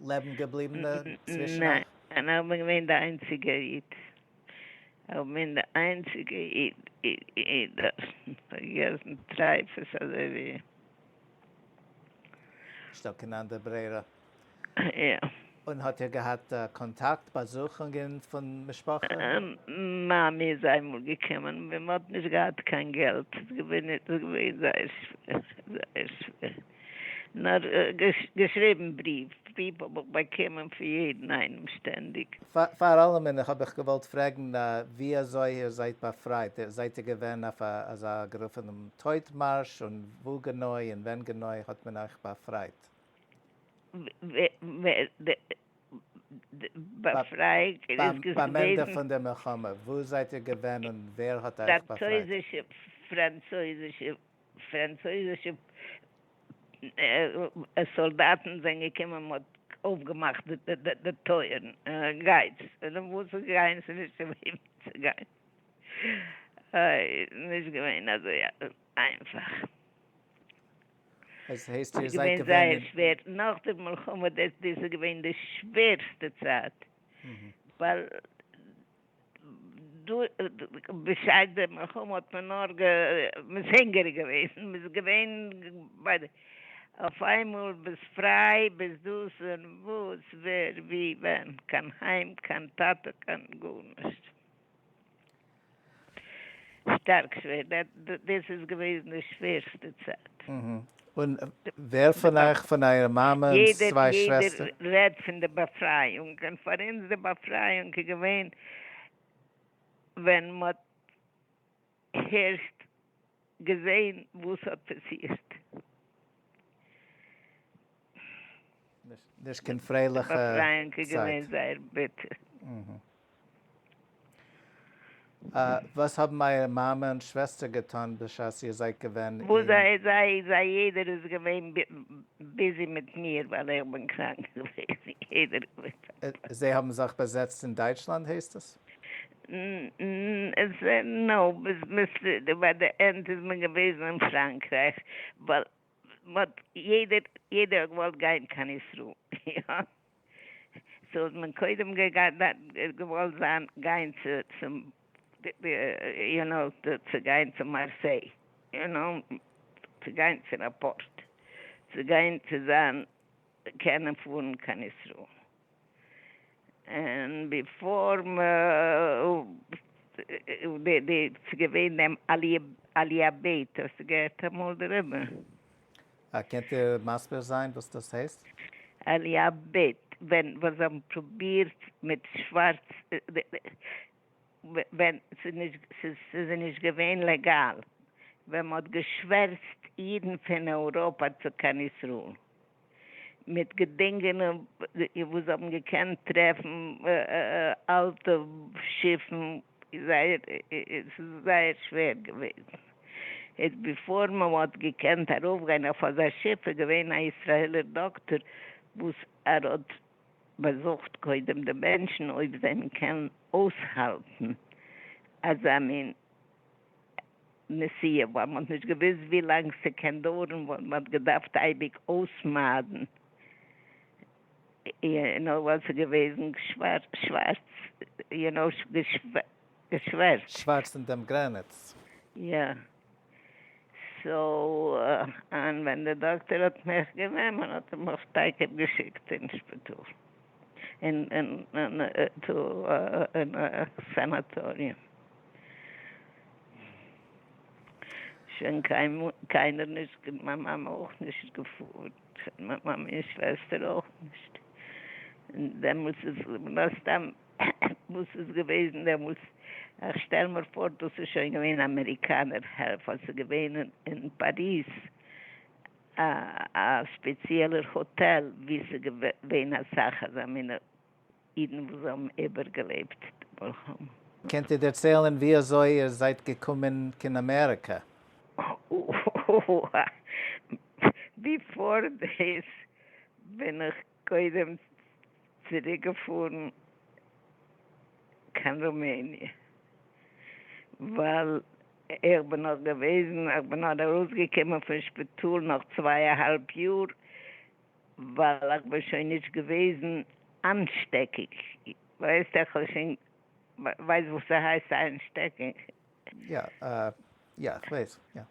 לעבן געבליבענע צווישן אייך? ניין, איך בין געווען די איינציגע איד, איך בין די איינציגע איד דארטן, געגעסן טרייפות אזוי ווי. נישטא קיין אנדער ברירה. יא. און האט איר געהאט קאנטאקט, באזוכונגען פון משפחה? מאמי איז איינמאל געקומען ווען מ'האט נישט געהאט קיין געלט, ס'איז געווען ס'איז געווען זייער שווער, זייער שווער. נאר געשריבן בריוו, בריוו האב איך באקומען פון יעדן איינעם שטענדיג. פאר אלעמען האב איך געוואלט פרעגן ווי אזוי איר זייט באפרייט, זייט איר געווען אויף אזא גערופענעם טויט מארש, און וואו גענוי און ווען גענוי האט מען אייך באפרייט? באפרייט איז געוועזן. ביים ענדע פון דער מלחמה, וואו זייט איר געווען און ווער האט אייך באפרייט? פראנצויזישע פראנצויזישע פראנצויזישע סאלדאטן זענען געקומען מען האט אויפגעמאכט די טויערן, גייטס, און וואו צו גיין ס'איז נישט געווען וואו צו גיין, נישט געווען אזוי איינפאך. עס הייסט איר ס'איז זייט געווען געווען זייער אין. שווער, נאך די מלחמה, דאס איז געווען די שווערסטע צייט, ווייל דא בשעת די מלחמה האט מען נאר מ'איז הונגעריג געוועזן, מ'איז געווען ביי די, אויף איינמאל ביסט פריי, ביסט דאס און וואס, ווער, ווי, ווען, קיין היים, קיין טאטע, קיין גארנישט. שטארק שווער, דאס איז געוועזן די שווערסטע צייט. און ווער פון אייך, פון אייער מאמע און צוויי שוועסטער? יעדער רעדט פון די באפרייאונג, און פאר אונז די באפרייאונג איז געווען ווען מ'האט הערשט געזען וואס האט פאסירט. נישט קיין פרייליכע צייט. די באפרייאונג איז געווען זייער ביטער. וואס האבן אייער מאמע און שוועסטער געטאן בשעת איר זייט געווען וואס אין. זיי זיי זיי יעדער איז געווען busy מיט מיר ווייל איך בין קראנק געוועזן יעדער איז געווען. זיי האבן זיך באזעצט אין דייטשלאנד הייסט עס? No, ביז ביי די end איז מען געוועזן אין פראנקרייך ווייל מ'האט יעדער יעדער האט געוואלט גיין קיין ישראל יא. so האט מען קודם געוואלט זיין גיין צו צום you know צו גיין צו מארסיי you know צו גיין צו א port צו גיין צו זיין קענען פארן קיין ישראל און before די ס'געווען דעם עליה ב' האסטו געהערט אמאל דעריבער? קענט איר מסביר זיין וואס דאס הייסט? עליה ב', ווען וואס זיי האבן פרובירט מיט שווארץ, ווען ס'איז נישט געווען לעגאל, ווען מ'האט געשווערצט אידן פון אייראפא צו קיין ישראל, מיט געדינגענע וואס זיי האבן געקענט טרעפן אלטע שיפן, זייער, ס'איז זייער שווער געוועזן. איז before מען האט געקענט ארויפגיין אויף אזא שיף איז געווען א ישראלער דאקטאר וואס ער האט באזוכט קודם די מענטשן אויב זיי קענען אויסהאלטן אזא מין נסיעה ווייל מען האט נישט געוואוסט ווי לאנג ס'קען דויערן ווייל מען האט געדארפט אייביג אויסמיידן you know ווייל ס'איז געוועזן שווארץ you know געשווערצט. שווארץ אין דעם גרעניץ. יא. so און ווען די דאקטער האט מיך גענומען האט ער מיך תיכף געשיקט אין שפיטאל אין צו אין א סאנאטאריום. שוין קיינער נישט מיין מאמע אויך נישט געפארן. מיין מאמע און שוועסטער אויך נישט. און דעמאלטס איז מן הסתם וואס איז געוועזן דעמאלטס, איך שטעל מיר פאר דאס איז שוין געווען אמעריקאנער העלפ, אז ס'איז געווען אין פאריז א ספעציעלער האטעל ווי ס'איז געווען אסאך אזא מינע אידן וואס האבן איבערגעלעבט די מלחמה. קענט איר דערציילן ווי אזוי איר זייט געקומען קיין אמעריקע? before דאס בין איך קודם צוריקגעפארן קיין רומעניע, ווייל איך בין נאך געוועזן, איך בין נאר ארויסגעקומען פון שפיטאל נאך צוויי א האלב יאר, ווייל איך בין שוין נישט געוועזן אנשטעקיג, ווייסט איך האב שוין, ווייסט וואס ס'הייסט אנשטעקיג? יא, יא, איך ווייס, יא.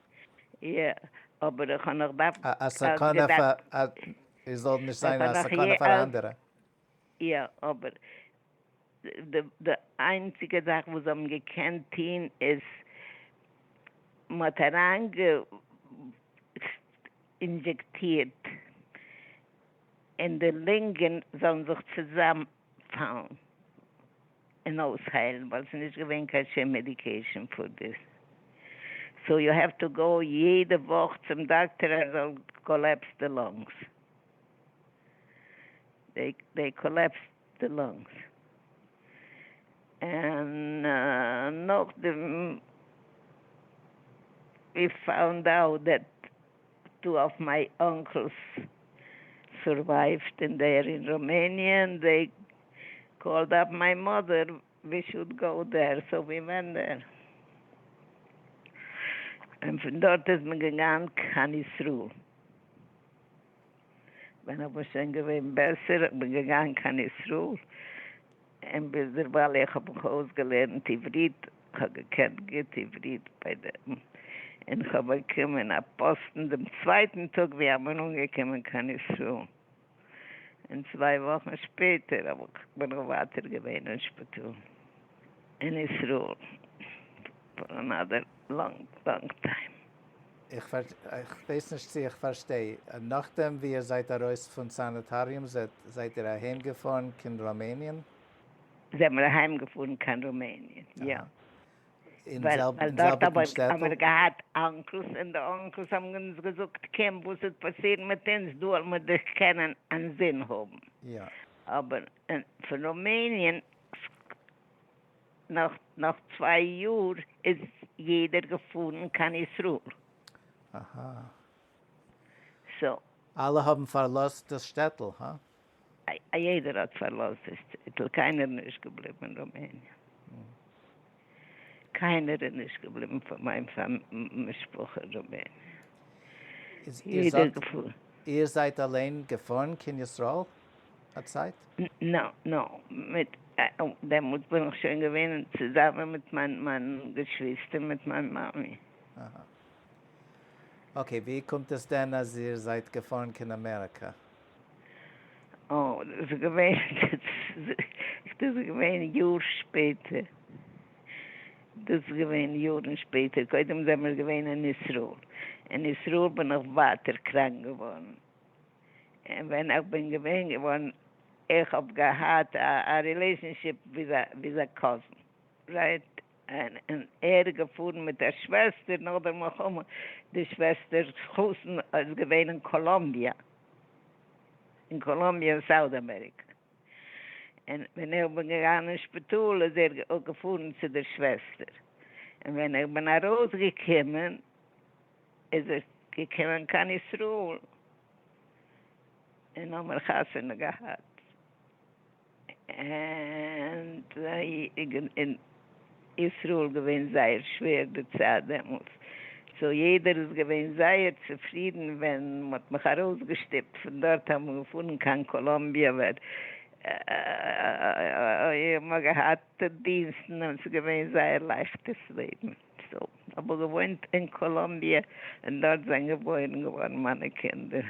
יא, אבער איך האב נאך דארף. א סכנה פאר, איר זאלט נישט זיין א סכנה פאר אנדערע. יא, אבער די איינציגע זאך וואס זיי האבן געקענט טון איז מ'האט אריין אינדזשעקטירט אין די לונגען זאלן זיך צוזאם פאלן און אויסהיילן ווייל ס'איז נישט געווען קיין שום medication פאר דאס so you have to go יעדע וואך צום דאקטער ער זאל collapse די lungs they collapse די lungs און נאכדעם we found out that two of my uncles survived און they are אין רומעניע און they called up my mother we should go there so we went there און פון דארט איז מען געגאנגען קיין ישראל. ווען איך בין שוין געווען בעסער, איך בין געגאנגען קיין ישראל, און ביז דערווייל איך האב מיך אויסגעלערנט עברית, איך האב געקענט גוט עברית ביי דעם, און איך האב באקומען א פאסטן דעם צווייטן טאג ווי איך בין אנגעקומען קיין ישראל, און צוויי וואכן שפעטער האב איך בין איך ווייטער געווען אין שפיטאל אין ישראל for another long long time. איך ווייס נישט צו איך פארשטיי, נאכדעם ווי איר זייט ארויס פון סאנאטאריום זייט איר אהיים געפארן קיין רומעניען? זעמיר אהיים געפארן קיין רומעניען, יא. אין ווייל זעלביגן דארט האבן שטעטל? מיר געהאט uncles און די uncles האבן אונז געזאגט קום וואס וועט פאסירן מיט אונז דא וועלן מיר דיך קענען אינזין האבן. אבער פון רומעניען נאך נאך צוויי יאר איז יעדער געפארן קיין ישראל. אהא. so. אלע האבן פארלאזט דאס שטעטל, הא? א יעדער האט פארלאזט די שטעטל, קיינער איז נישט געבליבן אין רומעניע. קיינער איז נישט געבליבן פון מיין משפחה אין רומעניע. יעדער געפארן. איר זייט אליין געפארן קיין ישראל א צייט? no, no, מיט דעמאלטס בין איך שוין געווען צוזאמען מיט מיין מיין געשוויסטער מיט מיין מאמי. אהא. okay, ווי קומט עס דען אז איר זייט געפארן קיין אמעריקא? אה, דאס איז געווען, דאס איז געווען יאר שפעטער. דאס איז געווען יארן שפעטער, קודם זעמיר געווען אין ישראל, אין ישראל בין איך ווייטער קראנק געווארן, און ווען איך בין געווען געווארן, איך האב געהאט א relationship with א cousin, right, און ער איז געפארן מיט דער שוועסטער נאך דער מלחמה, די שוועסטער'ס חתן איז געווען אין קאלאמביע, אין קאלאמביע אין South America, און ווען איך בין געגאנגען אין שפיטאל איז ער געפארן צו דער שוועסטער, און ווען איך בין ארויסגעקומען איז ער געקומען קיין ישראל און האמיר חתונה געהאט, און אין ישראל געווען זייער שווער די צייט דעמאלטס, so יעדער איז געווען זייער צופרידן ווען מ'האט מיך ארויסגעשטופט פון דארט האבן מיר געפארן קיין קאלאמביע ווער מ'האט געהאט דינסטן און ס'איז געווען זייער לייכטעס לעבן, so האב איך געוואוינט אין קאלאמביע און דארט זענען געבוירן געווארן מיינע קינדער,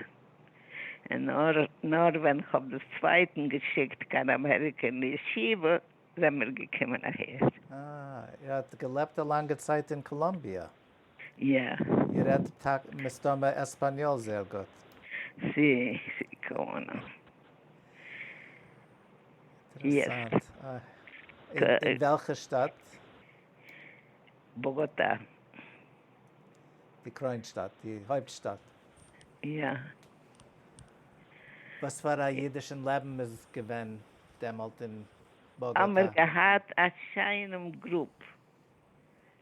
און נאר נאר ווען כ'האב דאס צווייטן געשיקט קיין אמעריקע אין די ישיבה זעמיר געקומען אהער. אה, איר האט געלעבט א לאנגע צייט אין קאלאמביע. יא. איר רעדט טאקע מסתמא español זייער גוט. sí, sí, cómo no. אינטערעסאנט. אין וועלכע שטאט? באגאטא. די קרוין שטאט, די הויפט שטאט. יא. וואס פאר א אידישן לעבן איז געווען דעמאלט אין באגאטא? האמיר געהאט א שיינעם group,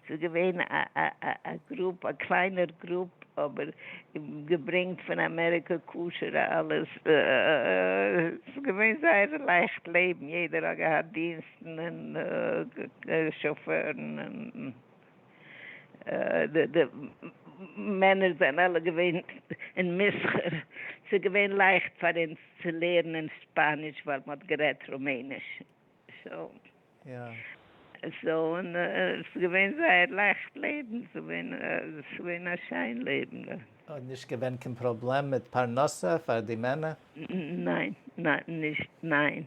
ס'איז געווען א group, א קליינער group, אבער געברענגט פון אמעריקא כשר'ע אלעס, ס'איז געווען זייער לייכט לעבן, יעדער האט געהאט דינסטן און שאפערן און די מענער זענען אלע געווען אין מסחר, ס'איז געווען לייכט פאר אונז צו לערנען ספאניש ווייל מ'האט גערעדט רומעניש, so so און ס'איז געווען זייער לייכט לעבן, ס'איז געווען א שיין לעבן דארט. און נישט געווען קיין פראבלעם מיט פרנסה פאר די מענער? ניין, ניין, נישט ניין,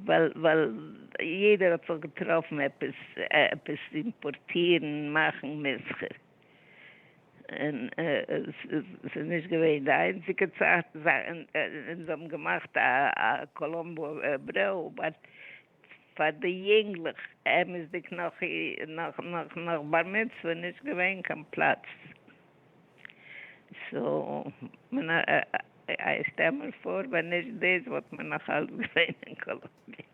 ווייל ווייל יעדער האט זיך געטראפן עפעס עפעס אימפארטירן מאכן מסחר, און ס'איז נישט געווען די איינציגע צייט אונז האבן געמאכט א קאלאמבא בראו but פאר די יונגלעך אמת'דיג נאך נאך נאך נאך בר מצוה נישט געווען קיין פלאץ so מען איך שטעל מיר פאר ווען נישט דאס וואלט מען נאך אלץ געווען אין קאלאמביע.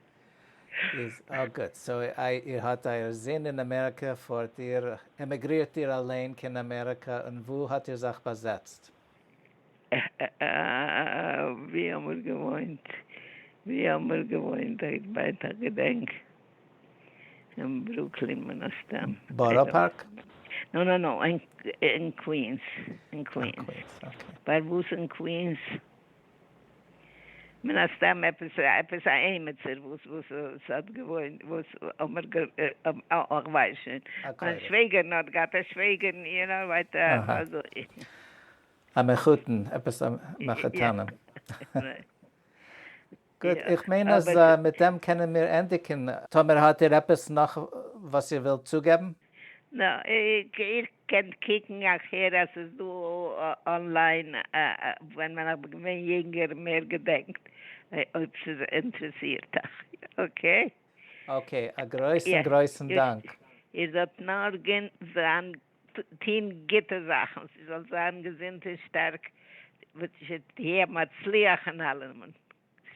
איז אה גוט, so איר האט אייער זון אין אמעריקע, פארט איר, עמיגרירט איר אליין קיין אמעריקע, און וואו האט איר זיך באזעצט? ווי האמיר געוואוינט? ווי האמיר געוואוינט? ווייט איך געדענק אין ברוקלין מן הסתם. בארא פארק? no no no, אין קווינס, אין קווינס. פארוואס אין קווינס? מן הסתם עפּעס, עפּעס אַ עמעצער, וואָס, וואָס ס'האָט געוואוינט, וואָס האָבן מיר, איך ווייס שוין. מיין שוועגערין האָט געהאַט אַ שוועגערין, you know, ווייטער אַזוי. אַ מחותן, עפּעס אַ מחותנים. גוט, איך מיין אַז מיט דעם קענען מיר ענדיקן. טאָמער האָט איר עפּעס נאָך וואָס איר ווילט צוגעבן? נאַ, איר קענט קוקן, איך הער אַז ס'איז דאָ online, ווען איך בין געווען יונגער מער געדענקט, אויב ס'איז אינטערעסירט אייך. Okay? Okay, אַ גרויסן גרויסן דאַנק. איר זאָלט נאָר זיין טון גוטע זאכן, זי זאל זיין געזונט און שטארק, ושתהיה מצליח אין אלעמען,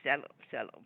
שלום שלום.